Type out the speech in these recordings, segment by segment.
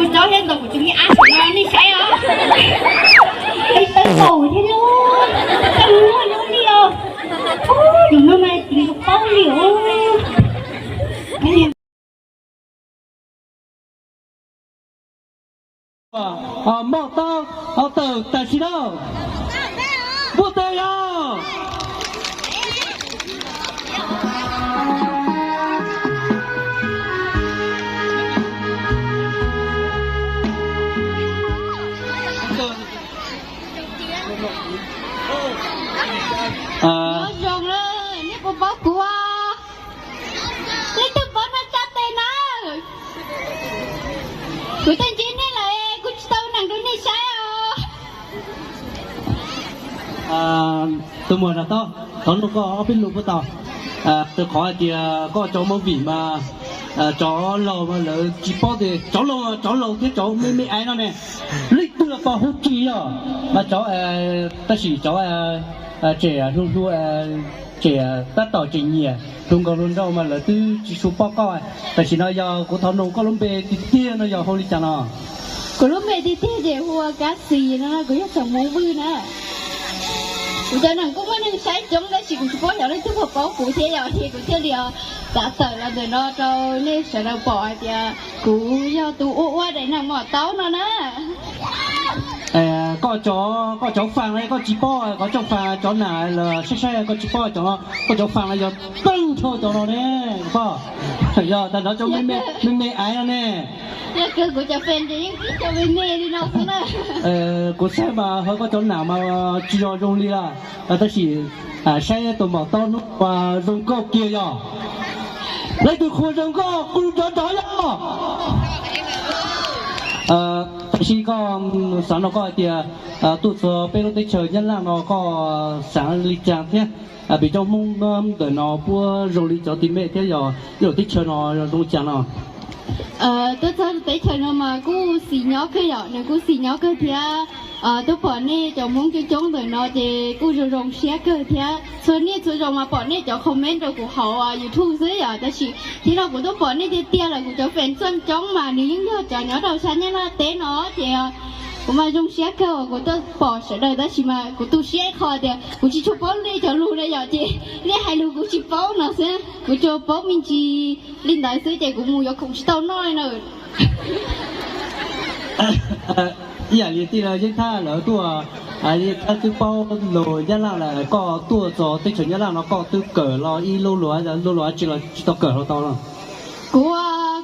Tsob thiab ntawd kuv tsis muaj ab saum no nej saib os. Peb tawb npaum thiab lub, tawb luaj luaj li os. Ub, yus no mas tsis paub li os. Moj taub hau tawm tam sim no. Npuaj teg yog. Nyob zoo na, nej puas paub kuv? Leej twg paub noj tsab tes na? Kuv twb ntsib nej lawm, kuv tsis tau neeg rau nej saib os. Tus muam Nam Tob, thov nug koj ob peb lus puas tau? Rau qhov hais tias koj cov movie mas cov laus mas lawv tsis paub tias cov laus, cov laus thiab cov me me aiv no ne, leej twg los pom hu tsis yog, mas cov, tab sis cov tseem hlub hlub, tseem tab tom tseem nyiam hluas nkauj hluas nraug mas lawv twb tsis tshua paub koj. Tam sim no yog kuv thov nug koj lub npe tiag tiag no yog hu li cas no? Kuv lub npe tiag tiag ces hu ua Kab Xis no, kuv yog xeem Hmoob Vwj na. Kuv cov neeg kuj muaj neeg saib coob tab sis kuv tsis paub xyov leej twg puas paub kuv thiab yom, ces kuv thiaj li xav tawm los ntawm no rau nej sawv daws pom hais tias kuv yog tus ua ua daim neeg mom taub no na. Koj cov, koj cov fans no koj tsis paub, koj cov fans cov nam los saib saib koj tsis paub cov, koj cov fans no yog pawg nrho cov no ne, koj paub? Yog tag nrho cov me me aiv no ne. Yog kawg kuv cov fans ces yeej ib co me me li no xwb na. Kuv saib mas hawv koj cov nam mas tsis yog zoo li lawm, tab sis saib tus mom taub hnub ua zoo nkauj kiag yog. Leej twg qhuas zoo nkauj kuj nrov nrov yog. Tam sim koj xav nug koj hais tias tuaj txog peb lub teb chaws Nyab Laj no koj xav li cas thiab, peb cov Hmoob ntawm no puab zoo li cov tim mej thiab yog ib lub teb chaws no zoo li cas no? Tuaj txog teb chaws no mas kuj xis nyob kawg yom, nws kuj xis nyob kawg thiab. Tuaj pom nej cov Hmoob coob coob ntawm no ces kuj zoo zoo siab kawg thiab. Txhua niaj txhua zaus mas pom nej cov comment rau kuv hauv YouTube xwb yom, tab sis thiab no kuv tuaj pom nej tiag tiag lawm. Kuv cov fans txoj coob mas nws yeej yog cov nyob rau sab Nyab Laj teb no ces kuv mas zoo siab kawg uas kuv tuaj pom sawv daws, tab sis mas kuv tu siab ib qho tias kuv tsis tshua paub nej cov lus na yom, ces nej hais lus kuv tsis paub no xwb. Kuv tsuas paub me ntsis li ntawd xwb ces kuv mus yuav khoom tsis tau noj li na. Ib yam li tij laug Yeej Thaj lawv tuaj, Yeej Thaj twb paub lus Nyab Laj lawm, koj tuaj txog teb chaws Nyab Laj no koj twb kawm los ib lub lus, lub lus dab tsi los tsis tau kawm los tau los? Kuv,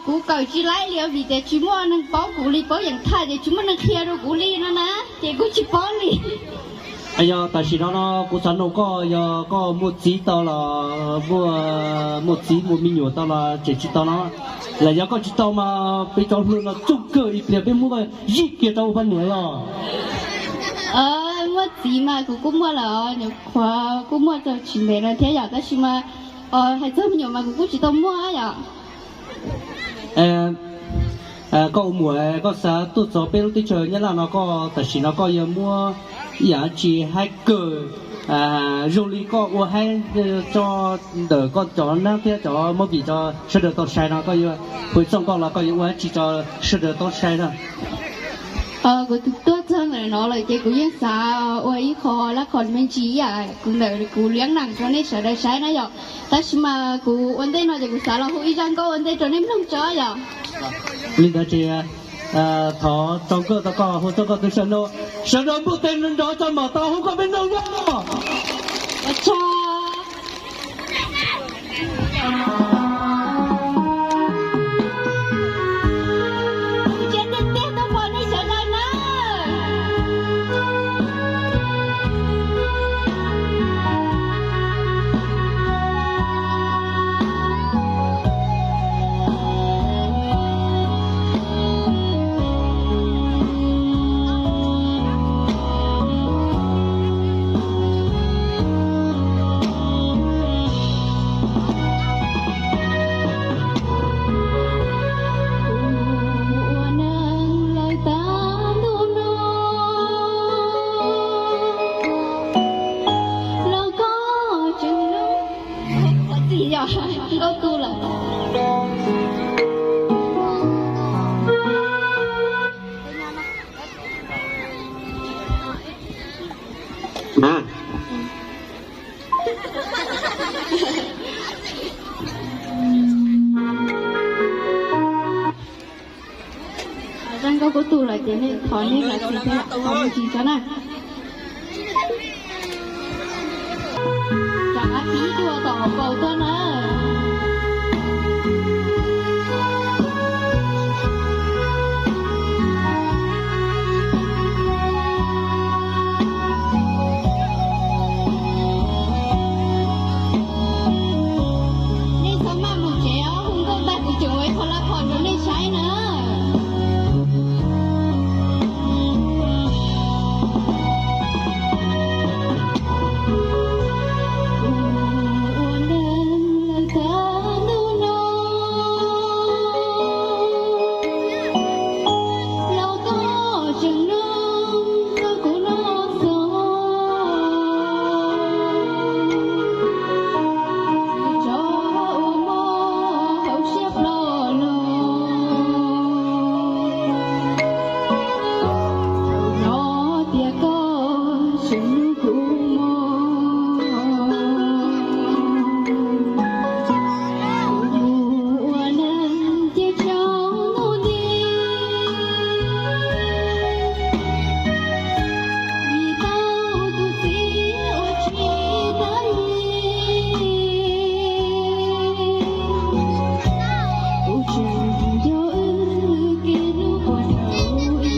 kuv kawm tsis laib li vim tias tsis muaj neeg paub kuv li, paub Yeej Thaj ces tsis muaj neeg qhia rau kuv li no na, ces kuv tsis paub li. Yog tam sim no no kuv xav nug koj, yog koj muaj txiv tau los, muaj, muaj txiv muaj me nyuam tau los tseem tsis tau no? Los yog koj tsis tau mas peb cov hluas no txuj kawg ib pliag peb muab koj zij kiag rau ua poj niam los? Muaj txiv mas kuv kuj muaj lawm, nyuam qhuav kuj muaj rau tsis ntev no thiab yom, tab sis mas hais txog me nyuam mas kuv kuj tsis tau muaj yom. Koj ua muam koj xav tuaj txog peb lub teb chaws Nyab Laj no koj tam sim no koj yuav muab ib yam dab tsi haib kawg zoo li koj ua haib tso ntawm koj cov nab thiab cov movie rau sawv daws tau saib no, koj yuav hu txog koj los koj yuav ua dab tsi rau sawv daws tau saib na? Kuv tuaj txog ntawm no lawm ces kuv yeej xav ua ib qho lab qhov me ntsis ib yam kuv ntawm kuv liab nees rau nej sawv daws saib na yom. Tab sis mas kuv ua ntej no ces kuv xav los hu ib zaj nkauj ua ntej rau nej mloog tso yom. Li ntawd ces thov tso nkauj tau koj hu txog koj tus sawv no, sawv daws npuaj teg nrov tso mam tau hu koj peb mloog yom. na. Zaj nkauj kuj tu lawm ces nej thov nej zam txim thiab, thov zam txim tso na. Rov qab pib dua tom hauv paus tuaj na. Nej txhob maj mus tsev os, hu nkauj tag kuv tseem ua ib qho lab phom rau nej saib na. Ua neeg lawm tag hnub no, los koj tseem nug kuv noj xov. Tso ua mob hauv siab ploj los, no tias koj tseem nug kuv mog. Kuv ua neeg ces tsaus ntuj nti, vim tau tus txiv uas tsis tas li. Kuv tseem nco wb kev hlub puag thaum ub.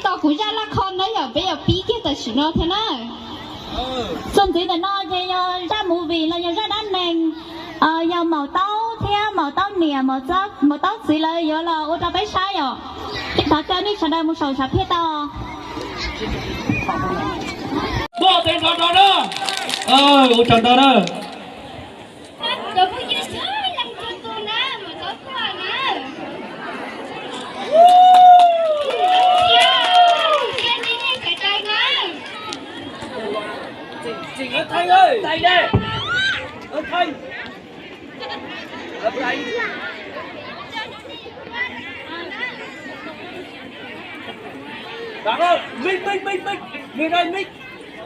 Tos kuv zaj laj qho na yom, peb yuav pib kiag tam sim no thiab na. Txuas ntxiv ntawm no ces yog zaj movie los yog zaj dab neeg, yog maum taub thiab maum taub niam, maum taub txiv lawv yuav los ua rau peb saib yom. Thov caw nej sawv daws mus saum sav phiaj tau. Tuaj tes nrov nrov na. Ua tsaug ntau na. Cov phooj ywg sawv daws tuaj na, mus txog tuaj na.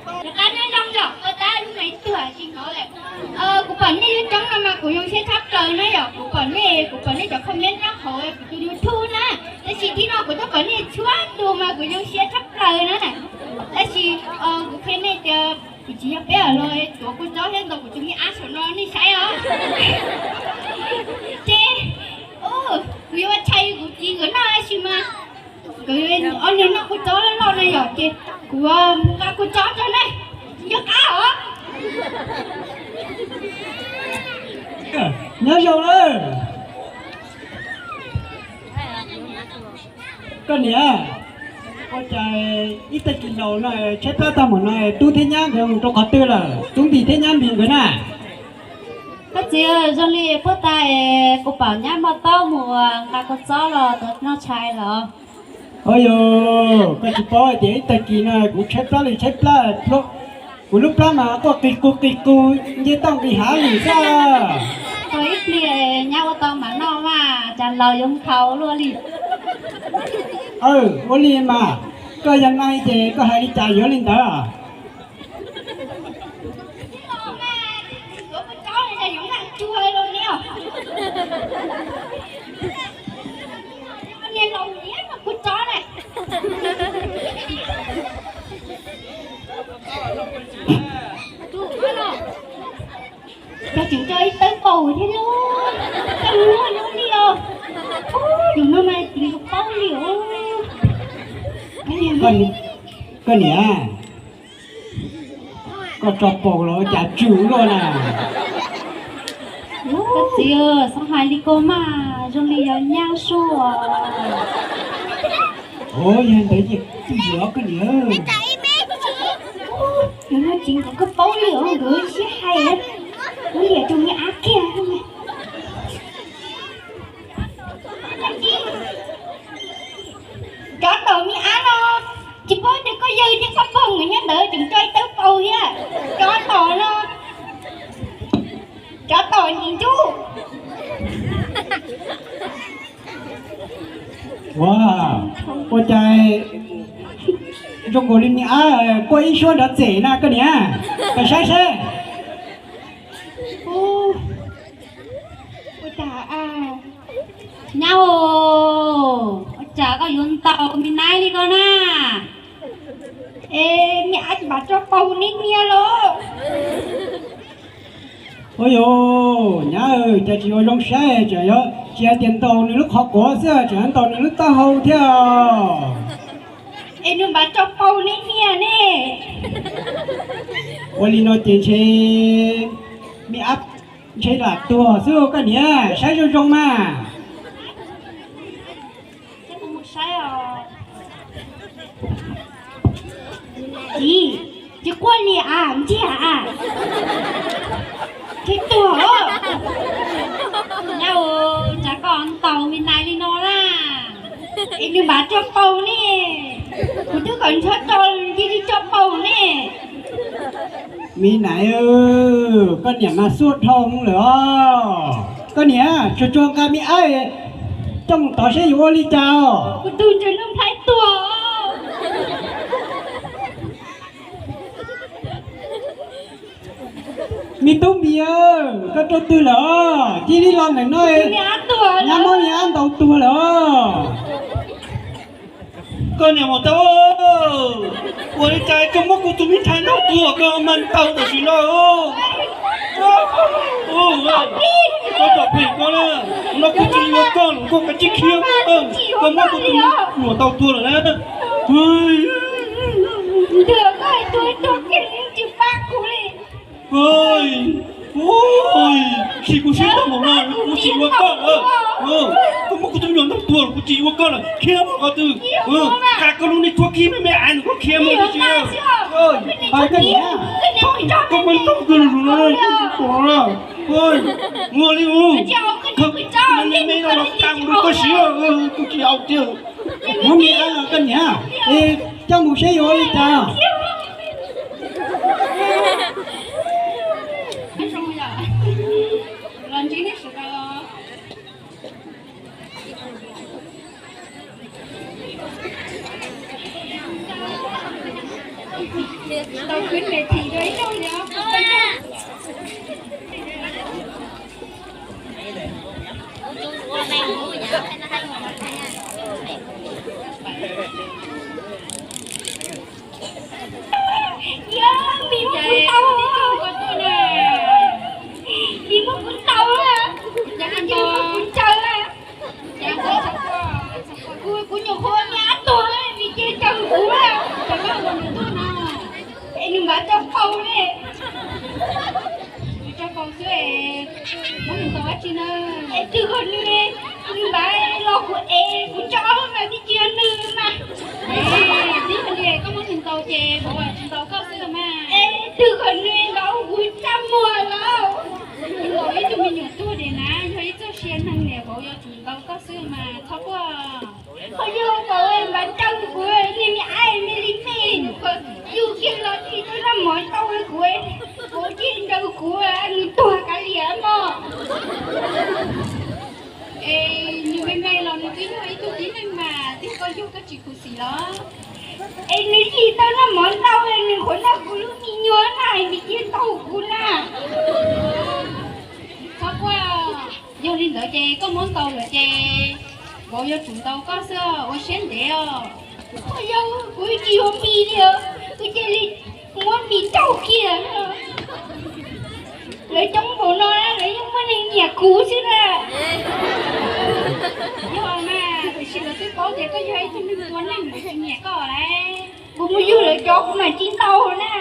Rov qab nyob zoo yom, ua tab lub me tuag tsis hnov lawm. Kuv pom nej lub coob no mas kuv zoo siab tshaj plaws na yom, kuv pom nej, kuv pom nej cov comment nyob hauv kuv tus YouTube na, tab sis tib no kuv twb pom nej txhua tus mas kuv zoo siab tshaj plaws na. Tab sis kuv qhia nej tias kuv tsis yog peb los tuav kua txob thiab ntaus kuv tus me ab saum no nej saib os. Ces kuv yuav ua tshais kuv txiv nkawd noj tab sis mas nkawd ob niag noj kua txob loj loj na yom, ces kuv mus nqa kua txob rau na, nco qab os. Nyob zoo na. Koj niam, ua cas ib tag kis laus no tshaib plab tag npaum no, tub thiab nyab nkawd mus rau qhov twg lawm, tub npis thiab nyab npis nkawd na? Koj txiv, zoo li puag ta es kuv pom nyab npau taub mus nqa kua txob los tuav noj tshais lawm. Ua yog koj tsis paub hais tias ib tag kis no kuv tshaib plab li tshaib plab, kuv lub plab mas quaj qis qus qis qus nce toj nqis hav li xwb. Ua ib pliag nyab ua tau mam noj mas cas laus yuav nkhaus luaj li. Ua li mas, koj yog nai ces koj hais li cas yuav li ntawd. Cov tseem tso ib tawb paus thiab lub, tawb lub lub li os. Ub, yus no mas tsis paub li os. Koj niam, koj tso paus los cas tsw luaj na. Koj txiv, txhob hais li ko mas, zoo li yog nyab suab. Ua yog ntawd ces twb yuav koj niam. Yog no tseem kom koj paub li os, nkawd siab hais, kuv liam tus me ab kiag. Cov tom me ab no, tsis paub tias koj yawg thiab koj pog nkawd nyob ntawd tseem tso ib tawb paus thiab. Cov tom no, cov tom ntsis ntsub. Ua, ua cas zoo nkaus li me ab quaj ib suab nrov txem na koj niam, koj saib seb. Ua cas, nyab, ua cas koj yuav ntaus me naib li ko na? Es me ab tsis pom tso paus neb niag los. Ua yog, nyab, cas tsis ua zoo saib, tseem yog tsis hais tias ntaus nws lub qhov quav xwb, tseem ntaus nws lub taub hau thiab. Es nws mam tso paus neb niag ne. Ua li no ces ntshe me ab ntshe lam tuag xwb koj niam, saib zoo zoo mas. Txiv, tsis quaj li as, ntsiag as. Tsis tuag os. Nyab, cas koj ntaus me nais li no na? Es nws mam tso paus ne. Kuv twb kom nws txhob tso, cia li tso paus ne. Me nais, koj niam mas xuaj dhau lawm os. Koj niam, tsuag tsuag nqa me ab coj mus tod seb yuav ua li cas os. Kuv tus ntsuag nws nplhaib tuag. Me tub npis, koj rau twg lawm os? Cia li los ntawm no. Nyab muab me ab ntaus tuag lawm os. Koj niam maum taub, ua li cas koj muab kuv tus me ntxhais ntaus tuag koj mas ntaus tam sim no. Koj tom phem koj na, no kuv tsis yuav koj los koj kav tsij khiav, koj muab kuv tus me nyuam ntaus tuag lawm na. Ntuag, koj hais tuag tuag kiag li tsis pab kuv li. Ua, khi kuv siab tag npaum no kuv tsis ua koj lawm. Koj muab kuv tus me nyuam ntaus tuag kuv tsis ua koj lawm, khiav mus qhov twg. Qab koj lub neej tuag kiag me me aiv nws koj khiav mus tsis. Hais koj niam, koj muab ntaus tuag lawm, muaj li mus, me me no los tag mus rau koj siab, kuv tsis au tiag. Muab me aiv los koj niam, coj mus seb yuav ua li cas. Yog, Mim muab kuv ntaus, Mim muab kuv ntaus, Mim muab kuv ntaus. Kuv, kuv nyuam qhuav nyab tuag, Mim cia li ntaus kuv. Es nws npaj tso pauv li. Kuv tso pauv xwb, muab nws ntaus dab tsi na? Es twb yog nws, nws npaj los kuv es kuv tso mas twb tsis yog nws mas. Twb yog li koj muab nws ntaus ces vauv tsis ntaus koj xwb los mas. Es twb yog nws ntaus kuv tsa muag los. Ntaus ib tug me nyuam tuag li na yog ib txoj sia neeg li, vauv yuav tsum ntaus koj xwb mas txhob quaj. Qhov yog vauv npaj tso kuv, niag me aiv me li me, yus kiag los tsis tau noj mov ntau li kuv, vauv cia li ntaus kuv, nws tuag kav liam mog. Es nws me me los nws twb yog ib tug tib neeg mas, twb koj yug koj tsis khuv xim los? Es nws tsis tau noj mov ntau, nws qhuav noj kuv lub me nyuam na, nws cia li ntaus kuv na. Txhob quaj, yog li ntawd ces koj muab ntaus lawm ces vauv yuav tsum ntaus koj xwb, ua siab ntev os. Qhov yog kuv tsis yuav Mim li os, kuv cia li muab Mim ntaus kiag. Lawv coob npaum no lawv yeej muaj neeg nyiam kuv xwb na. Yog mas, tiam sis lawv twb paub tias koj yog ib tug neeg tua neeg, lawv tsis nyiam koj lawm. Kuv mus yug lawv cov kuv mam tsis ntaus na.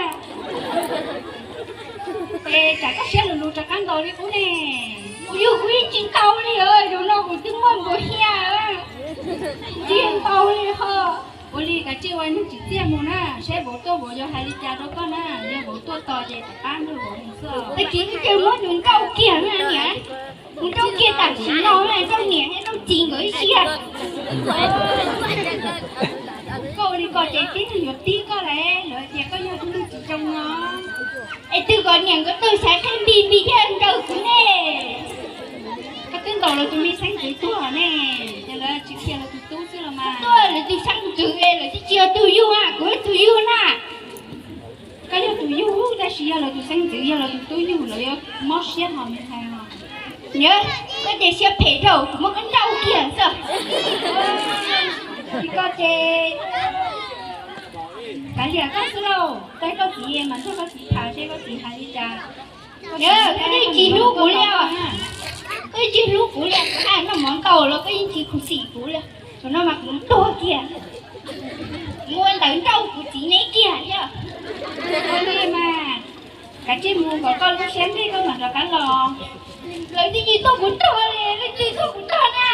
Es tsam koj siab lug lug rov qab ntaus li qub ne. Kuv yug kuv yeej tsis ntaus li os, zaum no kuv twb muaj npua hiab, tsis ntaus li ho. Ua li kav tsij ua neeg tsim txiaj mus na, saib vauv tuaj vauv yuav hais li cas rau koj na, yog vauv tuaj tos ces rov qab nrog vauv mus xwb. Tag kis wb cia muab tus nrauj kiag na niam, tus nrauj kiag tam sim no na, nrauj niam thiab nrauj txiv nkawd ib siab. Koj ua li ko ces tib neeg yuav tib koj lawm, lawv tias koj yog tus neeg tsis zoo no. Es twb kom niam nkawd tawg xaiv qhia npis npis thiaj ncaws kuv ne. Koj twb ntaus lawv tus me xeeb ntxwv tuag ne, ces lawv tsis qhia lawv tus tub xwb los mas. Tuaj lawv tus xeeb ntxwv es lawv twb tsis yog tus yug, kuv yog tus yug na. Koj yog tus yug tab sis yog lawv tus xeeb ntxwv, yog lawv tus tub yug lawv yuav mob siab hos me ntxhais os. Niam, koj ces siab phem dhau, kuv muab koj nrauj kiag xwb. Tsis koj ces kav liam koj xwb lauj, tag koj txiv mas nrog koj txiv tham seb koj txiv hais li cas. Koj yeej tsis hlub kuv li os. Koj yeej tsis hlub kuv li, kuv hais noj mov ntau los koj yeej tsis khuv xim kuv li. Thaum no mas kuv tuag kiag, muab ntawv nrauj kuv txiv neb kiag thiab. Ua li mas, kav tsij mus kom koj lub siab nqig koj mam rov qab los. Lawv twb tsis tuaj kuv tog li, leej twg tuaj kuv tog na,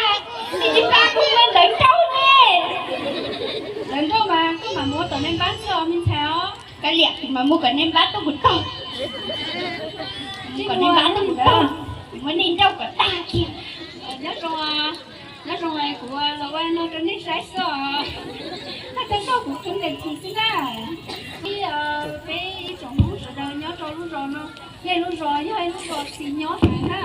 twb tsis pab kuv muab ntawv nrauj ne. Ntawv nrauj mas koj mam mus ua tom nej npab xwb os me ntxhais os. Kav liam, kuv mam mus kom nej npab tuaj kuv tog. Kom nej npab tuaj kuv tog, kuv muab nej nrauj kom tag kiag. Nyob zoo, nyob zoo, kuv los ua no rau nej saib xwb os. Haj tau nrauj kuv tub ntees txis xwb na. Ib, peb ib tsoom Hmoob sawv daws nyob rau lub zos no, nej lub zos yog ib lub zos tsis nyob heev na.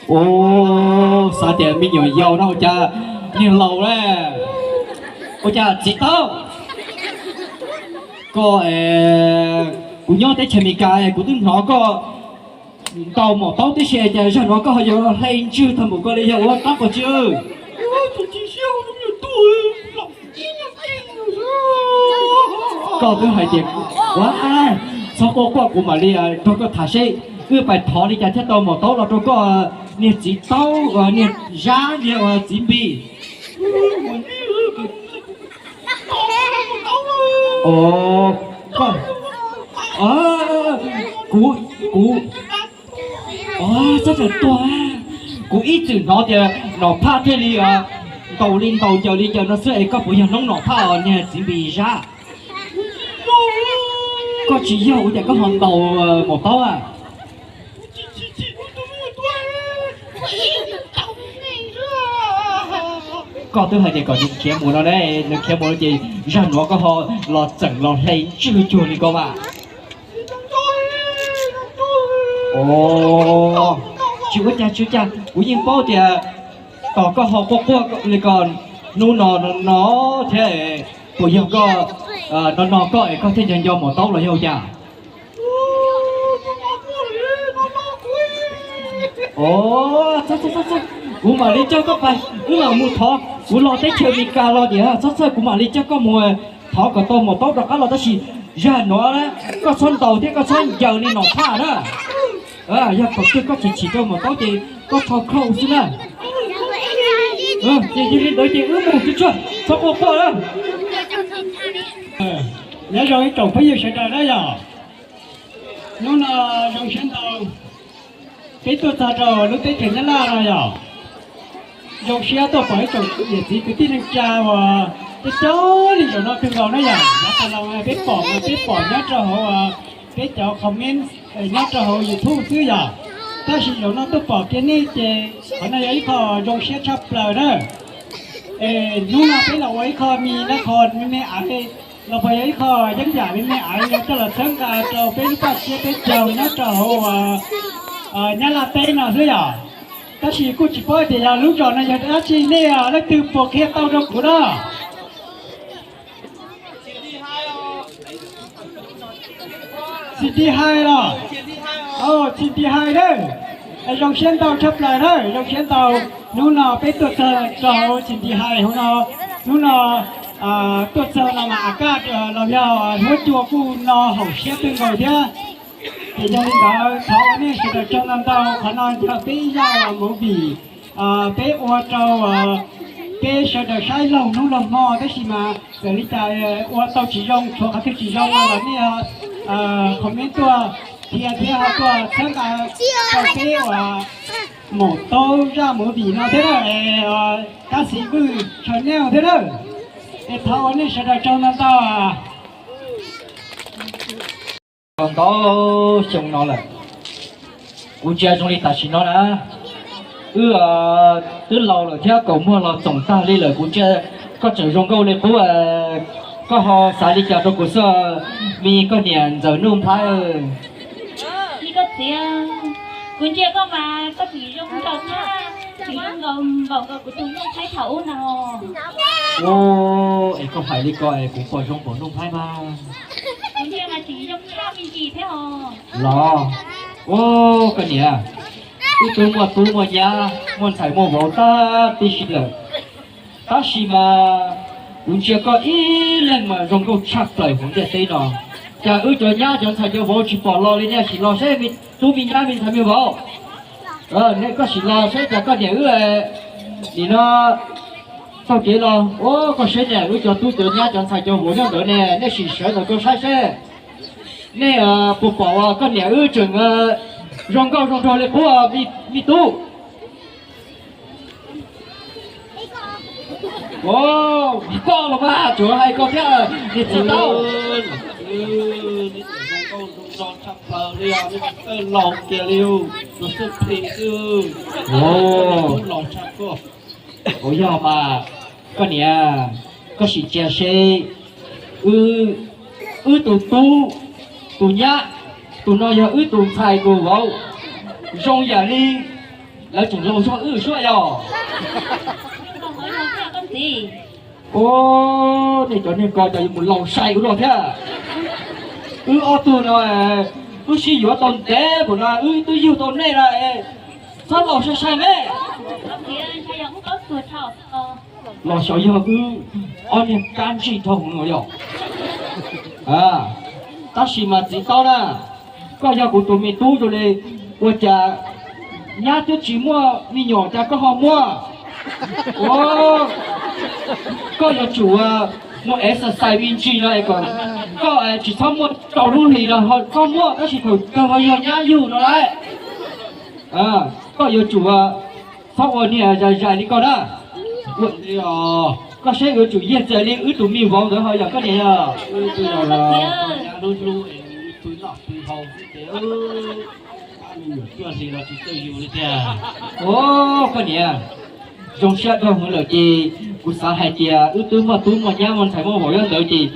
Ua, xav Tias me nyuam yaus no ua cas niag laus la, ua cas txiv taub. Koj, kuv nyob teb chaws Amelikas kuv twb hnov koj ntaus maum taub tib si, cas zag nuav koj ho yuav hle ntswg tag npaum ko li, yog ua dab pov tseg? Koj twb hais tias, ua, txhob quaj quaj, kuv mam li nrog koj tham seb wb pais thov li cas thiaj tau maum taub los rau koj niag txiv taub, niag zab, niag txiv npis. Kuv, kuv, txhob tuag, kuv ib txwm hnov tias nom phaj thiaj li ntaus li ntaus ncaws li ncaws no xwb, es koj puas yog noob nom phaj os niag txiv npis zab? Koj tsis yog ua cas koj ho ntaus maum taub a? Koj twb hais tias kom nws khiav mus no ne, nws khiav mus no ces zag nuav koj ho los txeem los hle ntswg cuag li ko mas. Tsis ua cas, tsis ua cas, kuv yeej paub tias tos koj ho quaj quaj li ko hnub no no thiab, puas yog koj no no koj es koj thiaj nco nco maum taub los yog cas? Kuv mam li coj koj pais, wb mam mus thov, kuv los teb chaws Amelikas los tias txhob txhawj, kuv mam li coj koj mus thov kom tau maum taub rov qab los, tab sis zag nuav koj txhob ntaus thiab koj txhob ncaws li nom phaj na. Yog thaum twg koj chim chim rau maum taub ces koj rho khau xwb na. Ces yog li ntawd ces wb mus tsuag tsuag, txhob quaj quaj na. Nyob zoo ib tsoom phooj ywg sawv daws na yom. Hnub no zoo siab ntau, peb tuaj txog rau lub teb chaws Nyab Laj no yom. Zoo siab tuaj pom ib tsoom niam txiv kwv tij neej tsa uas coob coob li zaum no kawg nkaus na yom. Yav tas los peb pom, peb pom nyob rau hauv peb cov comment nyob rau hauv YouTube xwb yom. Tab sis zaum no tuaj pom kiag nej ces qhov no yog ib qho zoo siab tshaj plaws na. Es hnub no peb los ua ib qho me lab qho me me aiv, los puas yog ib qho yeeb yam me me aiv coj los txhawb nqa rau peb lub toj siab peb caug nyob rau hauv Nyab Laj teb no xwb yom. Tab sis kuj tsis paub tias yog lub zos no yog dab tsi, nej leej twg puas qhia tau rau kuv na? Tsis nti hais los? Tsis nti hais na. Zoo siab ntau tshaj plaws na, zoo siab ntau. Hnub no peb tuaj txog rau hauv tsis nti hais hauv no, hnub no tuaj txog no mas a kaj los yog huab cua kuj no haum siab kawg nkaus thiab. Ces yog li ntawd thov ua nej sawv daws tsaug ntau ntau, qhov no yog peb ib zaj movie, peb ua rau peb sawv daws saib laug hnub laug hmo, tab sis mas txawm li cas ua tau tsis zoo, tshuav qhov twg tsis zoo no los nej comment tuaj qhia thiab ho tuaj txhawb nqa rau peb uas maum taub zaj movie no thiab na, Kab Xis Vwj channel thiab na. Es thov ua nej sawv daws tsaug ntau ntau. Tau ntau xyoo no lawm, kuv ntsia zoo li tam sim no na, wb twb laus lawm thiab kaus muag los txoom tag li lawm, kuv ntsia koj tseem zoo nkauj li qub. Koj ho xav li cas rau kuv xwb, me koj niam ntxawm Nuj Nplhaib? Koj txiv, kuv ntsia koj mas koj tseem zoo nraug thiab, tseem zoo nkaus npaum nkaus kuv tus Nuj Nplhaib thaum ub no. Es koj hais li ko es kuv puas zoo npaum Nuj Nplhaib mas? Kuv ntsia mas tseem zoo tshaj me ntsis thiab os. Los, koj niam, wb twb muaj tub muaj nyab muaj ntxhais muaj vauv tag tib si lawm, tab sis mas kuv ntsia koj ib leeg mas zoo nkauj tshaj plaws hauv ntiaj teb no. Cas wb cov nyab cov ntxhais cov vauv tsis pom los li, nej sim los seb me tub me nyab me ntxhais me vauv. Nej koj sim los seb cas koj niam wb nim no taug kev los ua koj seb ne, wb cov tub cov nyab cov ntxhais cov vauv nyob ntawd ne, nej sim sawv ntawm koj saib seb nej puas pom koj niam wb tseem zoo nkauj zoo nraug li qub me tub. Koj los mas tsuav hais koj thiab, niag txiv taub. Laus kiag li, tus xwb plis xwb. Ua yog mas, koj niam, koj sim ntsia seb, wb tus tub, tus nyab, tus no yog wb tus ntxhais tus vauv, zoo yam li Lawv tseem laus zog wb suab yog. Ua, nej cov niag ko cas yuav mus laus sai ua luaj thiab. Wb ob tug no, wb sib yuav tau ntev npaum no wb twb yug tau nej na, txhob laus sai sai me. Los xyov yog wb ob niag kab ntsig dhau hwv yog. Tab sis mas txiv taub na, koj yog kuv tus me tub zoo li, ua cas nyab twb tsis muaj me nyuam cas koj ho muaj? Ua, koj yuav tsum muaj exercise me ntsis no es kom koj tsis txhob muaj rau lub hlis no, koj muaj tab sis thaum kawg ho yog nyab yug no lauj. Koj yuav tsum txhob ua niag zais zais li koj na. Koj saib yuav tsum yiag txawm li wb tus me vauv ntawd ho yog koj niam yog. Hlub hlub pw noj pw haus xwb ces me nyuam cuaj hli los tsis txawj yus li tiag. Koj niam, zoo siab dhau hwv lawm ces kuv xav hais tias wb twb muaj tub muaj nyab muaj ntxhais muaj vauv nyob ntawd ces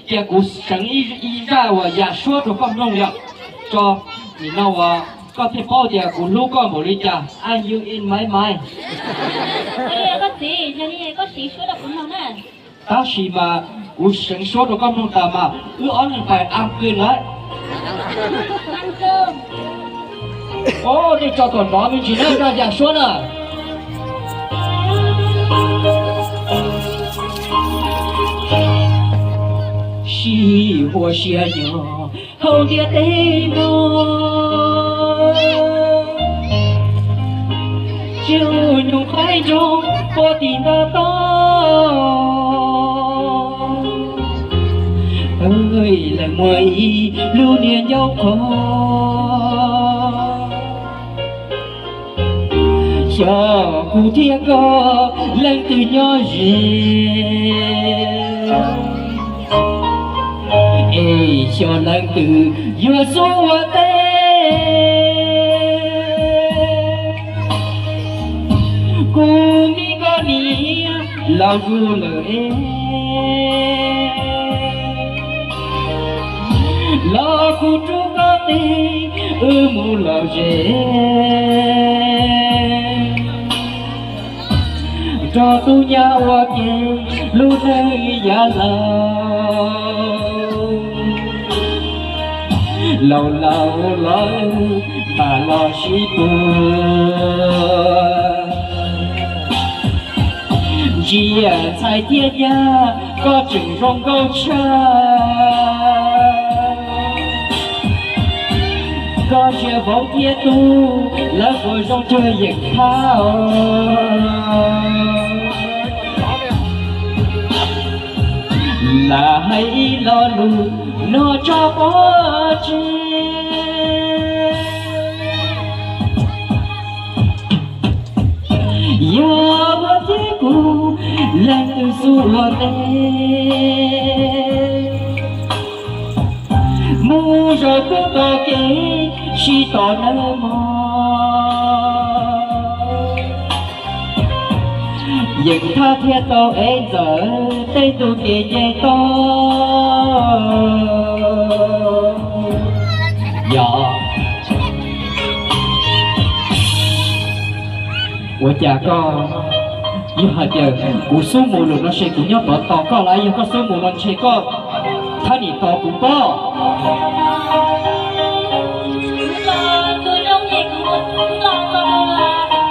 cia kuv seev ib zaj uas yam suab rau koj mloog yom. Tso, nim no uas koj thiaj paub tias kuv hlub koj npaum li cas. Are you in my mind? Koj txiv, yog li koj siv suab rau kuv mloog na. Tab sis mas kuv seev suab rau koj mloog tas mas wb ob leeg pais a kw lawm. Os, nej tso kom nrov me ntsis na, zaj yam suab na. Sib huas siab nyob hauv ntiaj teb no, tsis ua nyuag qaib ntsoog puag tim ntawd tod. Leej muaj ib lub niag ncauj qhov, xyov kuv thiab koj leej twg nyob ze, es xyov leej twg yuav xub ua teb. Kuv me koj niam los zuj lawm es, los kuv rub koj teb wb mus lom zem, nrog tub nyab ua ke lub neej yav laus. Laus laus los mam los sib puag. Ntsia ntxhais thiab nyab, koj tseem zoo nkauj tshaj. Koj ntsia vauv thiab tub, lawv puas zoo cuag yeem thab? Lam hais ib lo lus no tso pov tseg. Yog koj thiab kuv leej twg xub ua teb, mus zaum kub tom kev sib tos nawb mog. Yeej thab thiaj tau ev ntxawm tej ntu kev nce toj. Yog ua cas koj, yog hais tias kuv xub mus lawm no ces kuv nyob tod tos koj los yog koj xub mus no ntshe koj thab nim tos kuv pob.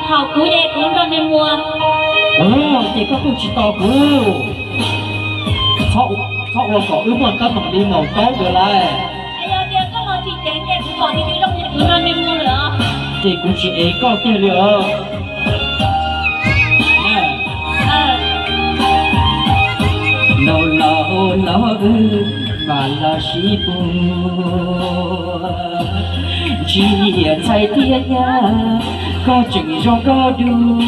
Thaum kuv es kuv nrog nws mus. Ces koj kuj tsis tos kuv. Txhob ua kom wb muaj teeb meem li maum taub ntawd lauj. Ces kuv tsis ev koj kiag li os. Laus laus los wb mam los sib puag. Ntsia ntxhais thiab nyab, koj tseem zoo nkauj dua.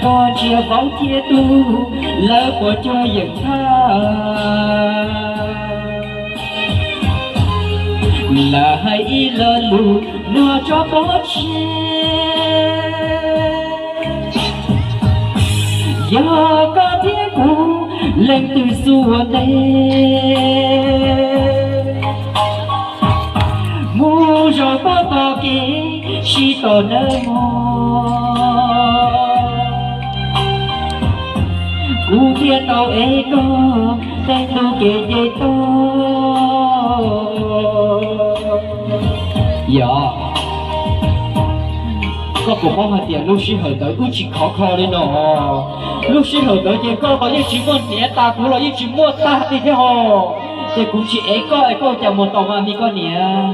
Koj ntsia vauv thiab tub, lawv puas cuag yeem thab? Lam hais ib lo lus no tso pov tseg. Yog koj thiab kuv leej twg xub ua teb, Tso nawb mog, kuv thiaj tau ev koj tej tug kev nce toj. Yog, koj puas paub hais tias lub sij hawm ntawd wb tsis khov kho li no. Lub sij hawm ntawd ces koj los yeej tsis muaj niam, tas kuv los yeej tsis muaj tag li thiab ho. Ces kuv tsis ev koj es koj cas mus tau mas me koj niam.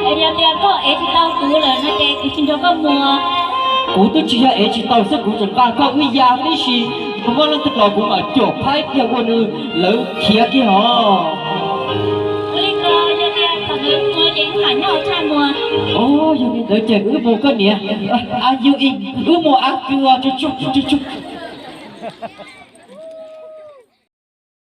Es yog tias koj ev tsis tau kuv lawm no ces kuv tsis nrog koj mus. Kuv twb tsis yog ev tsis tau xwb, kuv tseem nqa koj wb ya tib si, yog muaj leej twg los kuv mam cuam phaib kiag ua nws lawv khiav kiag hos. Ua li ko, yog tias thaum ntawd mus ces wb mam nyob hauv tshaj mus. Yog li ntawd ces wb mus koj niam. As yus ib, wb mus as kws os, tsuj tsuj tsuj tsuj.